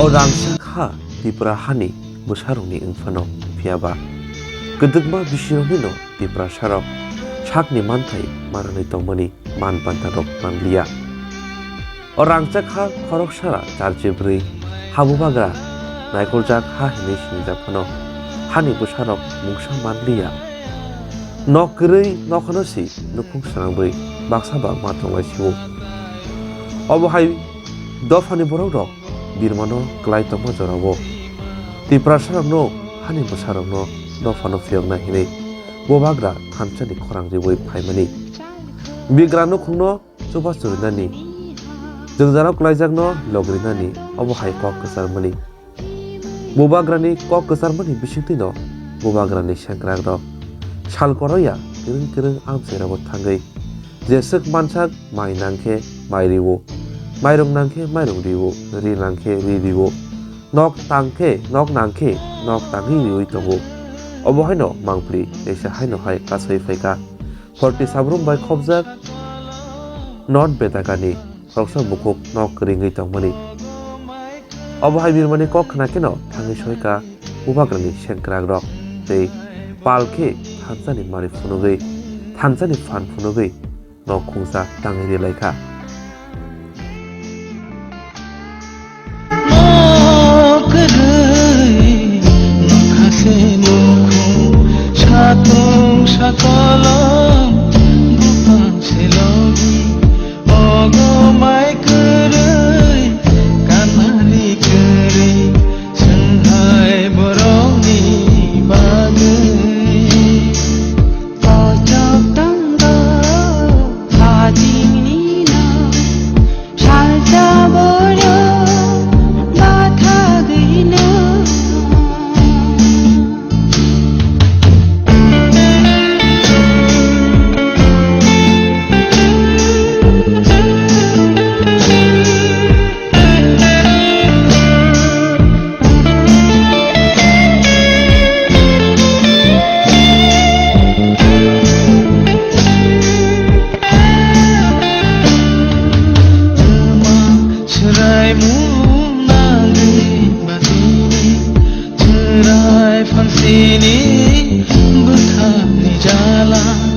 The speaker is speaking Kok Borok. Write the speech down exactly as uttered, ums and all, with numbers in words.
O rangchak ha Tipra hani bwsarokni wngphano, phiyaba kwdwkma bisiroknino Tiprasarok sakni manthai mananwi tongmani man pantarok manliya. O rangchak ha khoroksara charchi bwrwi habubagra naikoljak ha hinwi sinijak phano hani bwsarok mungsa manliya. Nok kwrwi nokhano si nukhung swnamwi baksa ba ma tonglai sio. Obo hai dophani borokrok birmano klai tongma jorao Tiprasarokno hani bwsarokno dophano phiyokna hinwi bubagra thansani khorang riwi phaimani. Bigra nukhungno chuba churinani, jwngjarok klaijakno logrinani obo hai kok kwcharmani. Bubagrani kok kwcharmani bisingtwino bubagrani sengkrakrok sal koroya kwrwng kwrwng amchairogo thangwi jeswk mansak mai nangkhe mai rio, mairung nangkhe mairung rio, ri nangkhe ri rio, nok tangkhe nok nangkhe nok tangwi riwi tongo. Obo haino mangpli teisa haino hai kasai phaikha. Phorti sabrum bai khopjak not bedagani khoroksa bukhuk nok kwrwngwi tongmani. Obo hai birmani kok khna kheno thangwi soika bubagrani sengkrakrok tei pal khe thansani mari phunugwi, thansani phan phunugwi nok khungsa tangwi ri lai kha. Kwrwi nokha se nukhung, satung sakolom buphang se logi, ogo mai kwrwi kanani kwrwi, swnghai borokni bagwi. Kochok tonggo hajinino, salsa borok bathagwino. Swraimung nangwi batini, chwrai phansini bwthakni jala.